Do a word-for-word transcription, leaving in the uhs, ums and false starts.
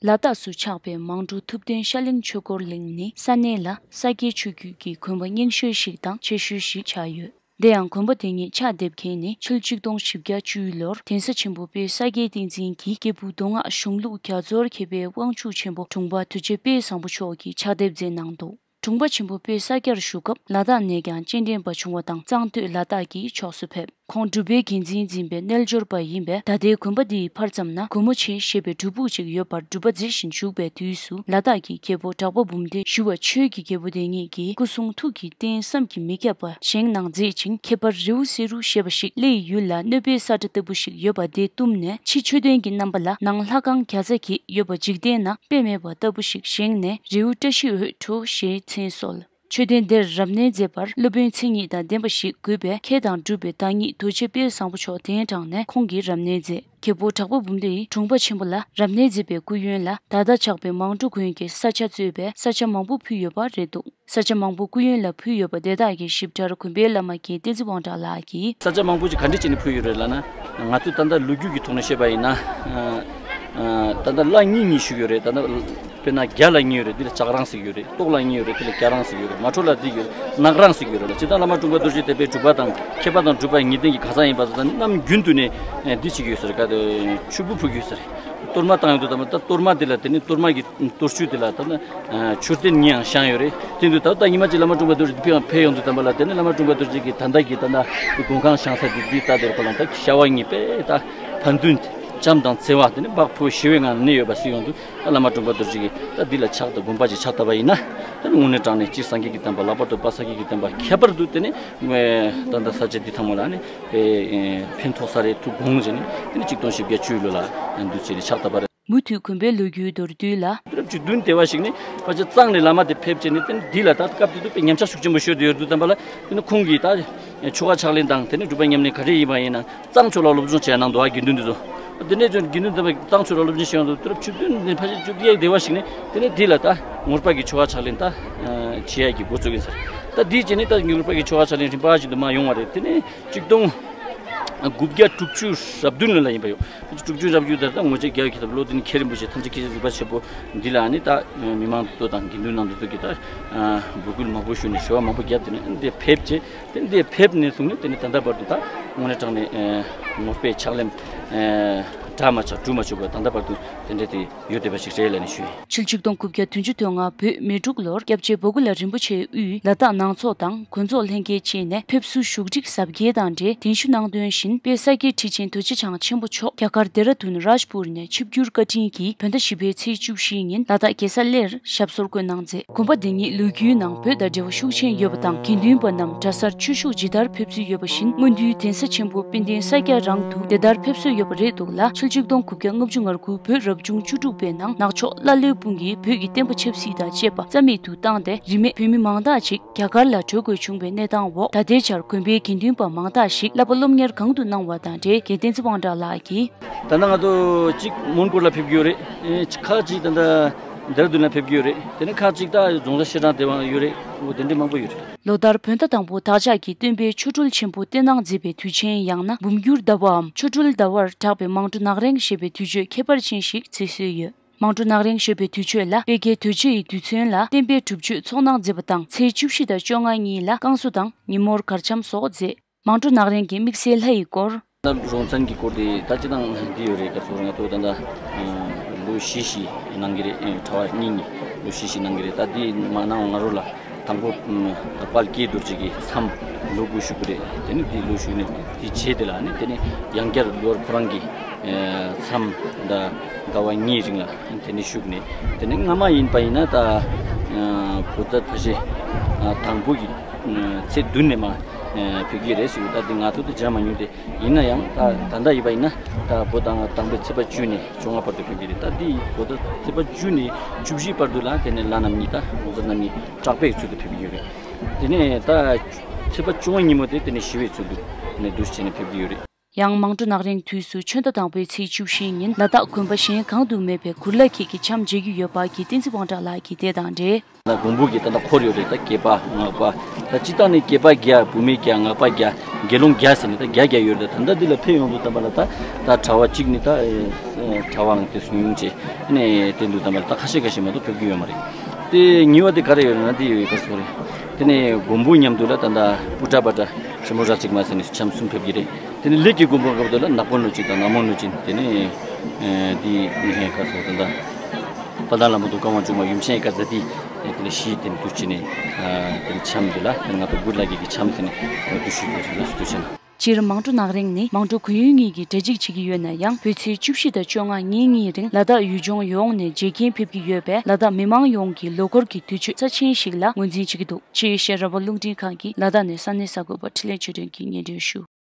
ལ་དྭགས་སུ་ཆགས་པའི་མང་གྲོ་ཐུབ་བསྟན་ཤར་གླིང་ཆོས་འཁོར་གླིང་ནི་ས་གནས་ལ་ས་སྐྱའི་ཆོས་བརྒྱུད་ཀྱི་དགོན་པ་རྙིང་ཤོས་ཤིག་དང་ཆེ་ཤོས་ཤིག་ཆགས་ཡོད། དེ་ཡང་དགོན་པ་དེ་ཉིད་ཕྱག་འདེབས་མཁན་ནི་ཕྱི་ལོ་ཆིག་སྟོང་བཞི་བརྒྱ་བཅུ་ལོར་གདན་ས་ཆེན་པོ་དཔལ་ས་སྐྱའི་བསྟན་འཛིན་གྱི་སྐྱེས་བུ་མདོ་སྔགས་གཞུང་ལུགས་རྒྱ་མཚོར་མཁས་པའི་དབང་ཕྱུག་ཆེན་པོ་དྲུང་པ་རྡོ་རྗེ་དཔལ་བཟང་པོ་མཆོག་གིས་ཕྱག་འདེབས་མཛད་གནང་འདུག་དྲུང་པ་ཆེན་པོ་དཔལ་ས་སྐྱར་བཞུགས་སྐབས་ལ་དྭགས་ནས་ཀྱང་སྤྱན་འདྲེན་པ་བྱུང་བ་དང་གཙང་སྟོད་ལ་དྭགས་ཀྱི་ཕྱོགས་སུ་ཕེབས། ཁོང་སྒྲུབ་པའི་འགན་འཛིན་འཛིན་པའི་རྣལ་འབྱོར་པ་ཡིན་པས། ད་ལྟའི་དགོན་པ་འདིའི་ཕར་ཙམ་ན་སྒོ་མོ་ཆེ་ཞེས་པའི་སྒྲུབ་ཕུག་ཅིག་ཡོད་པར་སྒྲུབ་པ་མཛད་བཞིན་བཞུགས་པའི་དུས་སུ། ལ་དྭགས་ཀྱི་རྒྱལ་པོ་གྲགས་པ་འབུམ་ལྡན་ཞུ་བ་ཆོས་ཀྱི་རྒྱལ་པོ་དེ་ཉིད་ཀྱིས་སྐུ་གསུང་ཐུགས་ཀྱི་རྟེན་བསམ་གྱིས་མི་ཁྱབ་པ་བཞེངས་གནང་མཛད་ཅིང་། ཁྱད་པར་རེའུ་སེ་རུ་ཞེས་པ་ཞིག་གླེ་ཡི་ཡུལ་ལ་གནོད་པའི་ས་ཁྲ་ལྟ་བུ་ཞིག་ཡོད་པ་དེ་བཏུམས་ནས། ཕྱི་མཆོད་རྟེན་གྱི་རྣམ་པ་ལ་ནང་ལྷ་ཁང་བརྒྱ་རྩ་གྱིས་ཡོད་པ་འཇིག་རྟེན་ན་དཔེ་མེད་པ་ལྟ་བུ་ཞིག་བཞེངས་ནས། རེའུ་བཀྲ་ཤིས་འོད་འཕྲོ་ཞེས་མཚན་གསོལ། མཆོད་རྟེན་དེར་རབ་གནས་མཛད་པར་སློབ་དཔོན་མཚན་ཉིད་དང་ལྡན་པ་ཞིག་དགོས་པས། མཁས་དང་གྲུབ་པའི་བདག་ཉིད་རྡོ་རྗེ་དཔལ་བཟང་པོ་མཆོག་གདན་དྲངས་ནས་ཁོང་གིས་རབ་གནས་མཛད། རྒྱལ་པོ་གྲགས་པ་འབུམ་ལྡན་ཡིས་དྲུང་པ་ཆེན་པོ་ལ་རབ་གནས་མཛད་པའི་སྐུ་ཡོན་ལ་ད་ལྟ་ཆགས་པའི་མང་གྲོ་དགོན་གྱི་ས་ཆ་གཙོས་པའི་ས་ཆ་མང་པོ་ཕུལ་ཡོད་པ་རེད་འདུག་ས་ཆ་མང་པོ་སྐུ་ཡོན་ལ་ཕུལ་ཡོད་པ་དེ་དག་གི་ཞིབ་ཕྲར་དགོན་པའི་བླ་མ་རྒན་བསྟན་འཛིན་དབང་གྲགས་ལགས་ཀྱིས། ས་ཆ་མང་པོ་ཅིག་ག་འདྲ་བྱས་ནས་ཕུལ་ཡོད་རེད་ལབ་ན། ང་ཚོས་ད་ལྟ་ལོ་རྒྱུས་ཀྱི་ཐོག་ནས་བཤད་པ་ཡིན་ན། ཨ། ཨ། ད་ལྟ་ལ་གཉིས་གཉིས་ཞུ་གི་ཡོད་རེད། ད་ལྟ་དཔེར་ན་རྒྱ་ལ་གཉིས་ཡོད་རེད། འདི་ལ་ལྕགས་རང་ཟེར་གྱི་ཡོད་རེད། སྟོག་ལ་གཉིས་ཡོད་རེད། འདི་ལ་རྒྱ་རང་ཟེར་གྱི་ཡོད་རེད། མ་འཕྲོ་ལ་འདི་ཡོད་རེད། ནག་རང་ཟེར་གྱི་ཡོད་རེད། སྤྱིར་བཏང་བླ་མ་དྲུང་པ་རྡོ་རྗེ་གདན་པའི་སྒྲུབ་པ་དང་མཁས་པ་དང་གྲུབ་པ་ངེས་གཏན་གྱི་གང་ཟག་ཡིན་པ་ཚོ་ད་ནམ་རྒྱུན་དུ་ནས་འདི་བྱེད་ཀྱི་ཡོད་ཟེར། ག་དེ་ཆུ་འབུ་ཕུ་གི་ཡོད་ཟེར། གཏོར་མ་བཏང་ཡོང་དུས་ད་ལྟ་གཏོར་མ་འདི་ལ་དེ་ནི་གཏོར་མ་གི་གཏོར་ཆུ་དེ་ལ་ད་ནི་མཆོད་རྟེན་གཉིས་ཡང་བཞེངས་ཡོད་རེད། དེ་དུས་ད་ལྟ་ཉི་མ་གཅིག་བླ་མ་དྲུང་པ་རྡོ་རྗེ་ཕེབས་ཡོང་དུས་ཙམ་པ་ལ་དེ་ནི་བླ་མ་དྲུང་པ་རྡོ་རྗེ་གི་ད་ལྟ་གི་ད་ལྟ་དགོན་ཁང་བཞེངས་ས་དེ་འདི་ལྟ་དེར་ཁོ་ལ་ད་ཤ་བ་གཉིས་པས་ད་ཕན་ཚུན་བྱམས་དང་བརྩེ་བ་དེ་ནི་བག་ཕེབས་ཞི་བའི་ངང་གནས་ཡོད་པ་གཟིགས་ཡོང་དུས། ད་བླ་མ་དྲུང་པ་རྡོ་རྗེ་གི་ད་འདི་ལ་ཕྱག་དང་དགོན་པ་ཅིག་ཕྱག་བཏབ་པ་ཡིན་ན། ད་ནི་དངོས་གནས་དྲང་གནས་སྤྱིར་སངས་རྒྱས་ཀྱི་བསྟན་པ། ལྷག་པར་དུ་དཔལ་ས་སྐྱ་གི་བསྟན་པ་ཁྱད་པར་དུ་དེ་ནི་ད་ལྟ་ས་ཆ་འདི་ཚང་མ་ལ་ནི་ཕན་ཐོགས་ས་རེད། ཐུགས་དགོངས་བཞེས་ནས་དེ་ནི་ཆིག་སྟོང་བཞི་བརྒྱ་བཅུ་ལོ་ལ་འདུ་བྱས་ནས་ཕྱག་བཏབ་པ་རེད། མུ་མཐུད་དགོན་པའི་ལོ་རྒྱུས་མདོར་བསྡུས་ལ། དུས་རབས་བཅུ་བདུན་དེ་བ་ཞིག་ནས་ཕལ་ཆེར་གཙང་ནས་བླ་མ་དེ་ཕེབས་བྱས་ནས་དེ་ནི་འདི་ལ་ད་སྐབས་དེ་དུས་དཔེ་ཉམས་ཆག་ཤུགས་ཆེན་པོ་ཤོར་དུ་ཡོད་དུས་ཙམ་པ་ལ། དེ་ནི་ཁོང་གིས་ད་ཆོ་ག་ཕྱག་ལེན་དང་དེ་ནི་སྒྲུབ་པ་ཉམས་ལེན་ག་རེ་ཡིན་པ་ཡིན་ན་གཙང་ཕྱོགས་ལ་སློབ་སྦྱོང་བྱས་གནང་འདུག་ཨ། དགེ་འདུན་འདི་ཚོ། དེ་ནས་ཀྱང་དགེ་འདུན་དམ་པ་གཙང་ཕྱོགས་ལ་སློབ་སྦྱོང་བྱས་ཡོང་དུས་དུས་རབས་བཅུ་བདུན་ནས་ཕལ་ཆེར་བཅུ་བརྒྱད་དེ་བ་ཞིག་ནས་དེ་ནས་འདི་ལ་ད་ངོར་པ་གི་ཆོ་ག་ཕྱག་ལེན་ད་བྱེད་ཡ་གི་འགོ་བཙུགས་ཡིན་ཟེར། ད་འདི་བྱས་ནས་ད་ངོར་པ་གི་ཆོ་ག་ཕྱག་ལེན་རིམ་པ་བཞིན་དུ་མར་ཡོང་བ་རེད། དེ་ནས་ཆིག་སྟོང་དགུ་བརྒྱ་དྲུག་ཅུ་རེ་བདུན་ལོ་ལ་ཡིན་པ་ཡོད། དྲུག་ཅུ་རེ་བདུན་དེར་ད་ངོ་མཇལ་རྒྱལ་བའི་མཁས་པ་བློ་ལྡན་མཁས་རིན་པོ་ཆེ་ཐམས་ཅད་མཁྱེན་ཅིང་གཟིགས་པ་ཆེན་པོ་འདི་ལ་ནི་ད་མི་མང་འདི་ཚོ་དང་དགེ་འདུན་རྣམས་འདི་ཚོ་གིས་ད་འབོད་སྐུལ་མང་པོ་ཞུས་ནས་ཞུ་བ་མང་པོ་བརྒྱབ། དེ་ནས་འདི་ཕེབས་བྱས། དེ་འདི་ཕེབས་ནས་བཟུང་ནས་དེ་ནས་ད་ལྟ་བར་དུ་ད་དངོས་གནས་དྲང་གནས་ངོ་སྤྲོད་ཕྱག་ལེན་གྲ་མ་ཆག་གྲུ་མ་ཆུག་པར་ད་ལྟ་བར་དུ་དེ་འདྲ་དེ་ཡོད་བསྡད་པ་ཞིག་རེད་ལབ་ནས་ཞུ་ཡིན། ཕྱི་ལོ་ཆིག་སྟོང་དགུ་བརྒྱ་བདུན་ཅུ་དོན་ལྔ་བོད་སྨད་འབྲུག་ལོར་སྐྱབས་རྗེ་འབའ་ཁུ་ལ་རིན་པོ་ཆེའི་དབུས་ལ་དྭགས་ནང་ཚོགས་དང་གོ་ཚོགས་ལྷན་རྒྱས་བཅས་ནས་ཕེབས་བསུ་བཞུགས་ཁྲི་གཟབ་རྒྱས་དང་འབྲེལ་གདན་ཞུ་གནང་དོན་བཞིན། དཔལ་ས་སྐྱའི་ཁྲི་ཆེན་རྡོ་རྗེ་འཆང་ཆེན་པོ་མཆོག་རྒྱ་གར་ལྡེ་ར་ལྡུན་རཱཇ་པུར་ནས་ཆིབས་བསྒྱུར་བཀའ་དྲིན་གྱིས་བོད་ཟླ་བཞི་པའི་ཚེས་བཅུ་བཞིའི་ཉིན་ལ་དྭགས་རྒྱལ་ས་གླེར་ཞབས་སོར་བཀོད་གནང་མཛད། དགོན་པ་འདི་ཉིད་ལོ་རྒྱུས་ནང་བོད་དང་འབྲེལ་བ་ཤུགས་ཆེན་ཡོད་པ་དང་། དགེ་འདུན་པ་རྣམས་གྲྭ་སར་ཆོས་ཞུགས་ཇི་ལྟར་ཕེབས་ཚུལ་ཡོད་པ་བཞིན། སྔོན་དུས་གདན་ས་ཆེན་པོ་དཔལ་ལྡན་ས་སྐྱ་རང་དུ་དེ་ལྟར་ཕེབས་སྲོལ་ཡོད་པ་རེད་འདུག་ལ། ཕྱི་ལོ་ཆིག་སྟོང་དགུ་བརྒྱ་ལྔ་བཅུ་ང་དགུ་བོད་རབ་བྱུང་བཅུ་དྲུག་པའི་ནང་ནག་ཕྱོགས་ཀླ་ཀློའི་དཔུང་གིས་བོད་ཀྱི་བསྟན་པ་ཆབ་སྲིད་དང་བཅས་པ་རྩ་མེད་དུ་བཏང་སྟེ། རིས་མེད་བོད་མི་མང་དག་ཅིག་རྒྱ་གར་ལ་བྲོས་དགོས་བྱུང་བའི་གནས་སྟངས་འོག་ད་ལྟའི་ཆར་དགོན་པའི་དགེ་འདུན་པ་མང་དག་ཞིག་བསླབ་པ་སློབ་གཉེར་གང་དུ་གནང་བ་དང་འབྲེལ་རྒན་བསྟན་འཛིན་དབང་གྲགས་ལགས་ཀྱིས། ད་ལྟ་ང་ཚོ་གཅིག་མོན་གྷོ་ལ་ཕེབས་ཀྱི་ཡོད་རེད། ཨེ། ཁག་ཅིག་ད་ལྟ་ལྡེ་ར་ལྡུན་ལ་ཕེབས་ཀྱི་ཡོད་རེད། དེ་ནས་ཁག་ཅིག་ད་རྫོང་བཟའ་ཤེལ་བྲང་དེ་བ་ཡོད་རེད། འོ་དེ་འདྲ་མང་པོ་ཡོད་རེད། ལོ་ལྟར་བོད་ཟླ་དང་པོ་བདག་ཅག་གི་སྟོན་པའི་ཆོ་འཕྲུལ་ཆེན་པོ་སྟེ་སྣང་མཛད་པའི་དུས་ཆེན་ཡང་ན་འབུམ་འགྱུར་ཟླ་བའམ་ཆོ་འཕྲུལ་ཟླ་བར་གྲགས་པའི་མང་གྲོ་ནག་རེང་ཞེས་པའི་དུས་མཆོད་ཁྱད་པར་ཅན་ཞིག་བརྩི་སྲོལ་ཡོད། མང་གྲོ་ནག་རེང་ཞེས་པའི་དུས་མཆོད་ལ་དཔལ་ཀྱེ་རྡོ་རྗེ་ཡི་རྡུལ་ཚོན་ལ་བསྟན་པའི་སྒྲུབ་མཆོད་ཚོགས་གནང་མཛད་པ་དང་། ཚེས་བཅུ་བཞི་དང་བཅོ་ལྔ་གཉིས་ལ་བསྐང་གསོ་དང་ཉིན་མོར་གར་འཆམ་སོགས་མཛད། མང་གྲོ་ནག་རེང་གི་དམིགས་བསལ་ལྷ་ཡི་སྐོར། ད་རོང་ཚན་གྱི་སྐོར་དེ་ད་སྤྱིར་བཏང་འདི་ཡོད་རེད། ག་ཚོད་ང་ཚོ་ད་ལྟ་ལོ་བཞི་བཞི་གནང་གི་རེད། གྲྭ་བ་གཉིས་གཉིས་ལོ་བཞི་བཞི་གནང་གི་རེད། ད་འདི་མ་གནང་ང་རོ་ལ་དང་པོ་དཔལ་ཀྱེ་རྡོ་རྗེ་གི་མཚམས་ལོ་དགུ་བཞུགས་ཀྱི་རེད། དེ་ནས་འདི་ལོ་བཞུགས་ནས་འདི་རྗེས་དེ་ལ་ནི་དེ་ནས་ཡང་བསྐྱར་ལོར་ཁོ་རང་གི་མཚམས་ད་ཟླ་བ་གཉིས་རིང་ལ་དེ་ནས་བཞུགས་ནས། དེ་ནས་སྔ་མ་ཡིན་པ་ཡིན་ན་ད་བོད་ཟླ་ཕལ་ཆེར་དང་པོ་གི་ཚེས་བདུན་ནས་མར་ཕེབས་ཀྱི་རེད་ཟེར། ད་འདི་ང་ཚོ་དེ་མཇལ་མ་མྱོང་སྟེ། ཡིན་ན་ཡང་ད་ད་ལྟ་ཡིན་པ་ཡིན་ན་ད་བོད་ཟླ་དང་པོའི་ཚེས་པ་བཅུ་ནས་བཅོ་ལྔ་བར་དུ་ཕེབས་ཀྱི་རེད། ད་འདི་བོད་ཟླ་ཚེས་པ་བཅུ་ནས་བཅུ་བཞི་བར་དུ་ལ་དེ་ནས་ལྷ་རྣམ་གཉིས་དང་ངོ་མཚར་རྣམ་གཉིས་གྲགས་པའི་ཚུལ་དུ་ཕེབས་ཀྱི་ཡོད་རེད། དེ་ནས་ད་ཚེས་པ་བཅོ་ལྔ་ཉིན་མོ་དེ་དེ་ནས་ཞི་བའི་ཚུལ་དུ་དེ་ནས་འདུ་བྱས་ནས་ཕེབས་ཀྱི་ཡོད་རེད། ཡང་མང་གྲོ་ནག་རིང་དུས་སུ་ཆོས་ཟླ་དང་པོའི་ཚེས་བཅུ་བཞི་ཉིན་ལ་དྭགས་དགོན་པ་གཞན་གང་དུ་མེད་པའི་གུར་ལ་ཁྱེད་ཀྱི་འཆམ་མཇལ་རྒྱུ་ཡོད་པ་གི་བསྟན་འཛིན་དབང་གྲགས་ལགས་ཀྱིས་དེ་དང་འབྲེལ། ད་མགོན་པོ་གི་ད་ལྟ་འཁོར་ཡོད་རེད། ད་བརྒྱད་པ་ལྔ་པ། ད་སྤྱིར་བཏང་ནས་བརྒྱད་པ་བརྒྱ། བུད་མེད་བརྒྱ། ལྔ་པ་བརྒྱ། དགེ་སློང་བརྒྱ་ཟེར་ནས་ད་བརྒྱ་བརྒྱ་ཡོད་རེད། ད་ད་ལྟ་འདི་ལ་ཕེབས་ཡོང་དུས་ཙམ་པ་ལ་ད་ད་གྲྭ་བ་གཅིག་ནི་ད་ཨེ་གྲྭ་བའང་དེ་སུ་ཉུང་ཆེ། ཨ་ནི་དེ་འདུག་ཙམ་པ་ལ་ད་ཁ་ཤས་ཁ་ཤས་མ་གཏོགས་ཕེབས་ཀྱི་ཡོད་མ་རེད། དེ་ཉེ་བ་དེ་ག་རེ་ཡོད་རེད་ན། དེ་ཡོད་ཡོད་ག་སོ་རེད། དེ་ནས་མགོན་པོ་མཉམ་དུ་ལ་ད་ད་པུ་ཏྲ་པ་ཏྲ་ཞྭ་མོ་ར་གཅིག་མ་ཟེར་ནས་འཆམ་གསུམ་ཕེབས་ཀྱི་རེད། དེ་ནས་ལས་ཀྱི་མགོན་པོ་སྐབས་དེ་ལ་ནག་པོ་གནོད་སྦྱིན་དང་ནག་མོ་གནོད་སྦྱིན། དེ་ནས་ཨ་འདི་ནི་ཧེ་ག་སོ་ད་ད། དཔལ་ལྡན་ལྷ་མོ་དང་ཀ་ཝང་ཆུང་མ་ཡུམ་ཆེན་ཡི་ག་ཟ་ཏི། དེ་ནས་ཤི་དེ་ནས་དུ་ཆི་ནས་དེ་ནས་འཆམ་དེ་ལ་ང་ཚོ་གུར་ལ་གི་གི་འཆམ་དེ་ནས་དུ་ཤི་དེ་རེ་ལ་སུ་དུ་ཆི་ན། སྤྱིར་མང་གྲོ་ནག་རིང་ནི་མང་གྲོ་གུ་ཡུན་གཉིས་ཀྱི་གྲ་སྒྲིག་བྱེད་ཀྱི་ཡོད་ན་ཡང་། བོད་ཚེས་བཅུ་བཞི་དང་བཅོ་ལྔ་ཉིན་གཉིས་རིང་ལ་དྭགས་ཡུལ་ལྗོངས་ཡོངས་ནས་མཇལ་མཁན་ཕེབས་ཀྱི་ཡོད་པས། ལ་དྭགས་མི་མང་ཡོངས་ཀྱིས་ལོ་འཁོར་གྱི་དུས་ཚོད་རྩ་ཆེན་ཞིག་ལ་ངོས་འཛིན་བྱེད་ཀྱི་འདུག་ཅེས་ཤེས་རབ་པ་རླུང་འཕྲིན་ཁང་གིས་ལ་དྭགས་ནས་ས་གནས་གསར་འགོད་པ་འཕྲིན་ལས་ཆོས་སྒྲོན་གྱིས་སྙན་སྒྲོན་ཞུ།